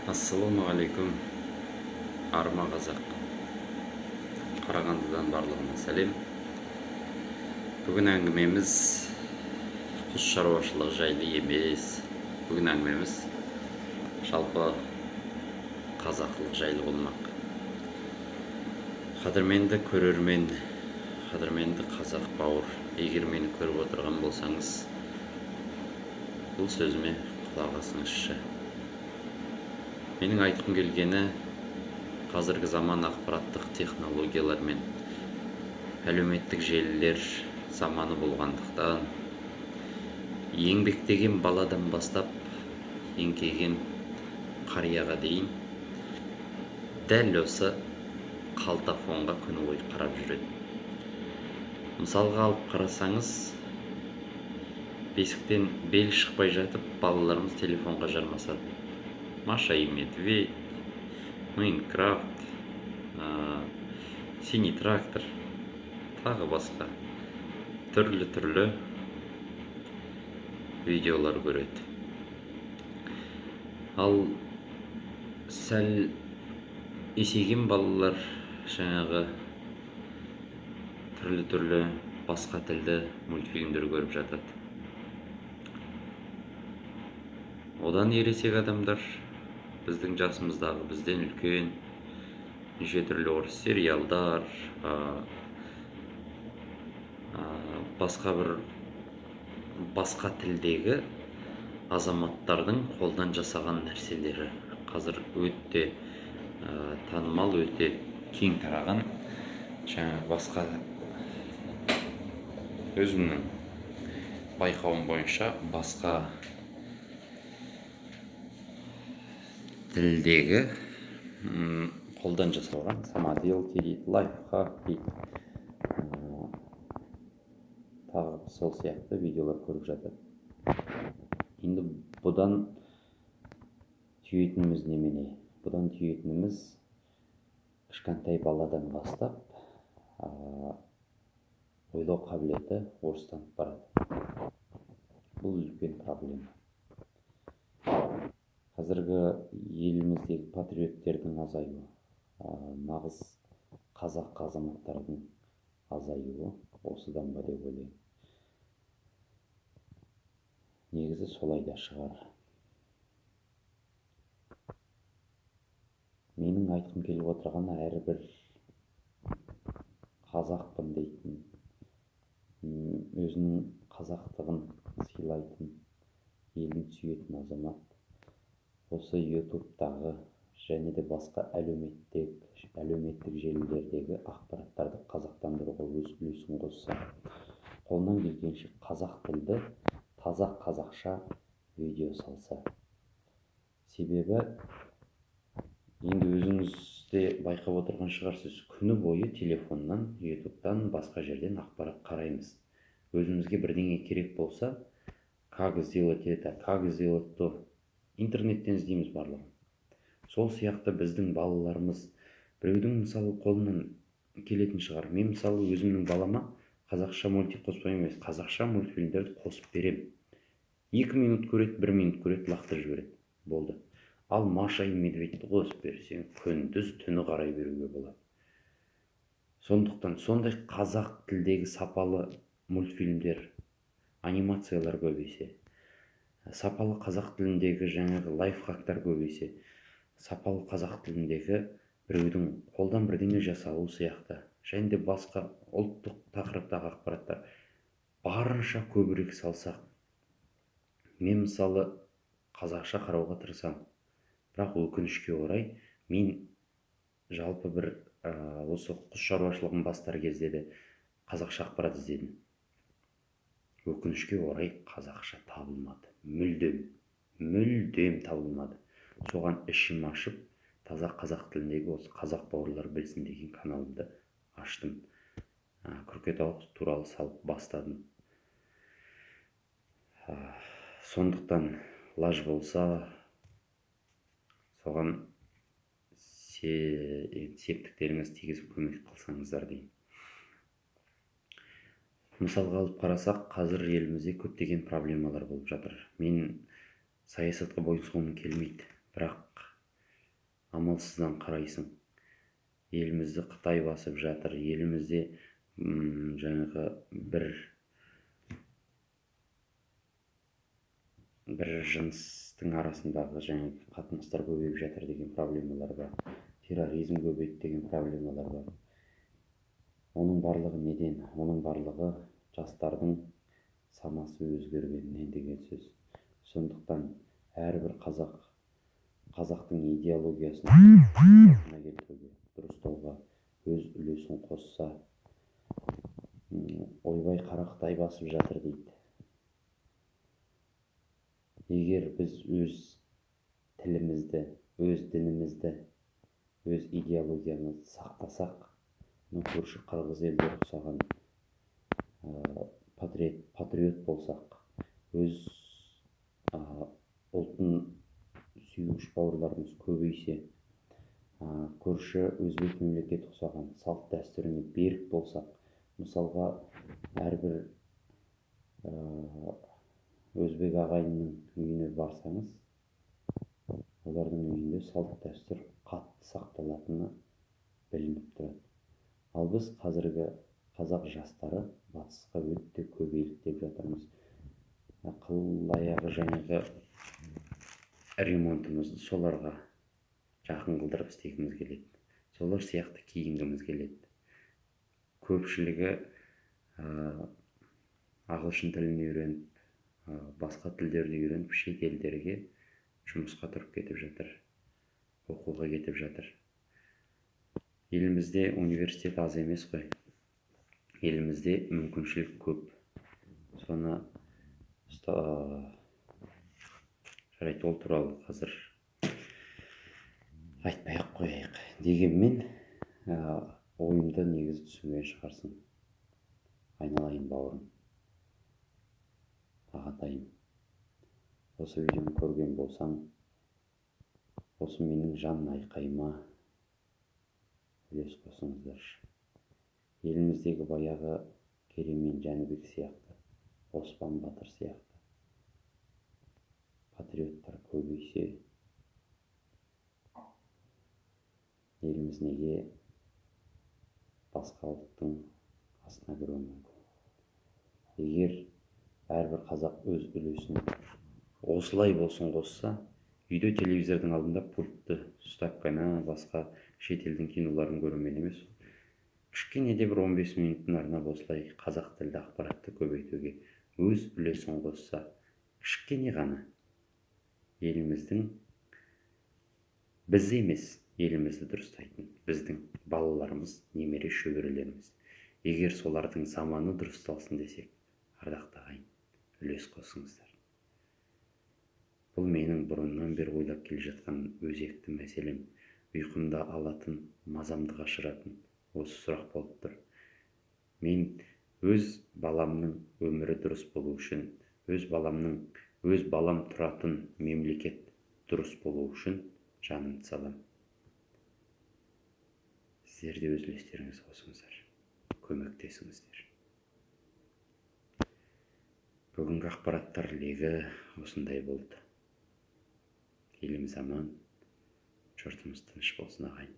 Ассалаумағалейкум, арма қазақ! Қарағандыдан барлығына сәлем. Бүгін әңгімеміз құс шаруашылығы жайлы емес. Бүгін әңгімеміз жалпы қазақылық жайлы болмақ. Қадірменді көрермен, қадірменді қазақ бауыр, егер мені көріп отырған болсаңыз, бұл сөзіме құлақ асыңызшы. Менің айтқым келгені, қазіргі заман ақпараттық технологиялар мен әлеуметтік желілер заманы болғандықтан, еңбектеген баладан бастап еңкейген қарияға дейін дәл осы қалтафонға күні бойы қарап жүреді. Мысалға алып қарасаңыз, бесіктен бел шықпай жатып балаларымыз телефонға жармасады. «Маша и Медведь», «Майнкрафт», «Синий трактор», тағы басқа түрлі-түрлі видеолар көреді. Ал сәл есейген балалар жаңағы түрлі-түрлі басқа тілді мультфильмдер көріп жатады. Одан ересек адамдар, біздің жасымыздағы, бізден үлкен, неше түрлі орыс сериалдар, басқа бір басқа тілдегі азаматтардың қолдан жасаған нәрселері қазір өте танымал, өте кең тараған. Жаңа басқа, өзімнің байқауым бойынша, басқа тілдегі қолдан жасалған самоделки дейді, лайфхак дейді, тағы сол сияқты видеолар көріп жатады. Енді бұдан түйетініміз немене? Бұдан түйетініміз, кішкентай баладан бастап ойлау қабілеті орыстанып барады. Бұл үлкен проблема. Қазіргі еліміздегі патриоттердің азаюы, нағыз қазақ азаматтардың азаюы осыдан ба деп ойлаймын. Негізі солай да шығар. Менің айтқым келіп отырғаны, әрбір қазақпын дейтін, өзінің қазақтығын сыйлайтын, елін сүйетін азамат осы ютубтағы және де басқа әлеуметтік желілердегі ақпараттарды қазақтандыруға өз үлесін қосса, қолынан келгенше қазақ тілді, таза қазақша видео салса. Себебі енді өзіңіз де байқап отырған шығарсыз, күні бойы телефоннан, ютубтан, басқа жерден ақпарат қараймыз. Өзімізге бірдеңе керек болса, как сделать это, как сделать то, интернеттен іздейміз барлығын. Сол сияқты біздің балаларымыз, біреудің, мысалы, қолынан келетін шығар. Мен, мысалы, өзімнің балама қазақша мультик қоспаймын емес, қазақша мультфильмдерді қосып беремін. 2 минут көреді, 1 минут көреді, лақтырып жібереді, болды. Ал «Маша и Медведь» ті қосып берсең, күндіз түні қарай беруге болады. Сондықтан сондай қазақ тілдегі сапалы мультфильмдер, анимациялар көбейсе, сапалы қазақ тіліндегі жаңағы лайфхактар көбейсе, сапалы қазақ тіліндегі біреудің қолдан бірдеңе жасауы сияқты және де басқа ұлттық тақырыптағы ақпараттар барынша көбірек салсақ. Мен, мысалы, қазақша қарауға тырысамын, бірақ өкінішке орай, мен жалпы бір осы құс шаруашылығын бастар кезде де қазақша ақпарат іздедім. Өкінішке орай, қазақша табылмады, мүлдем табылмады. Соған ішім ашып, таза қазақ тіліндегі осы қазақ бауырлар білсін деген каналымды аштым. Күркетауық туралы салып бастадым. Сондықтан лаж болса, соған септіктеріңіз тигізіп, көмек қылсаңыздар деймін. Мысалға алып қарасақ, қазір елімізде көптеген проблемалар болып жатыр. Мен саясатқа бой сұнғым келмейді, бірақ Амалсыздан қарайсың. Елімізді Қытай басып жатыр, елімізде жаңағы бір жыныстың арасындағы жаңағы қатынастар көбейіп жатыр деген проблемалар бар. Терроризм көбейді деген проблемалар бар. Оның барлығы неден? Оның барлығы жастардың санасы өзгергенінен деген сөз. Сондықтан әрбір қазақ қазақтың идеологиясын келтіруге, дұрыстауға өз үлесін қосса, ойбай қара Қытай басып жатыр дейді. Егер біз өз тілімізді, өз дінімізді, өз идеологиямызды сақтасақ, көрші қырғыз елдері ұқсаған патриот болсақ, өз ұлтын сүйгіш бауырларымыз көбейсе, көрші өзбек мемлекеті ұқсаған салт дәстүріне берік болсақ, мысалға әрбір өзбек ағайынның үйіне барсаңыз, олардың үйінде салт дәстүр қатты сақталатыны білініп тұрады. Ал біз қазіргі қазақ жастары батысқа өте көп еліктеп жатырмыз. Қыл аяғы жаңағы ремонтымызды соларға жақын қылдырып істегіміз келеді. Солар сияқты киінгіміз келеді. Көпшілігі ағылшын тілін үйреніп, басқа тілдерді үйреніп, шет елдерге жұмысқа тұрып кетіп жатыр, оқуға кетіп жатыр. Елімізде университет аз емес қой. Елімізде мүмкіншілік көп. Соны жарайды, ол туралы қазір айтпай-ақ қояйық. Дегенмен ойымды негізі түсінген шығарсың. Айналайын бауырым, ағатайым. Осы видеоны көрген болсаң, осы менің жан айқайыма үлес қосыңыздаршы. Еліміздегі баяғы Керей мен Жәнібек сияқты, Оспан батыр сияқты патриоттар көбейсе, еліміз неге басқа ұлттың астына кіруі мүмкін? Егер әрбір қазақ өз үлесін осылай болсын қосса, үйде телевизордың алдында пультті ұстап қана басқа шет елдің киноларын көрумен емес, кішкене де бір 15 минуттың арнап осылай қазақ тілді ақпаратты көбейтуге өз үлесін қосса, кішкене ғана еліміздің, біз емес, елімізді дұрыстайтын біздің балаларымыз, немере шөберелеріміз. Егер солардың заманы дұрысталсын десек, ардақты ағайын, үлес қосыңыздар. Бұл менің бұрыннан бері ойлап келе жатқан өзекті мәселем, ұйқымды алатын, мазамды қашыратын осы сұрақ болып тұр. Мен өз баламның өмірі дұрыс болу үшін, өз балам тұратын мемлекет дұрыс болу үшін жанымды салам. Сіздер де өз үлестеріңізді қосыңыздар, көмектесіңіздер. Бүгінгі ақпараттар легі осындай болды. Еліміз аман, жұртымыз тыныш болсын ағайын.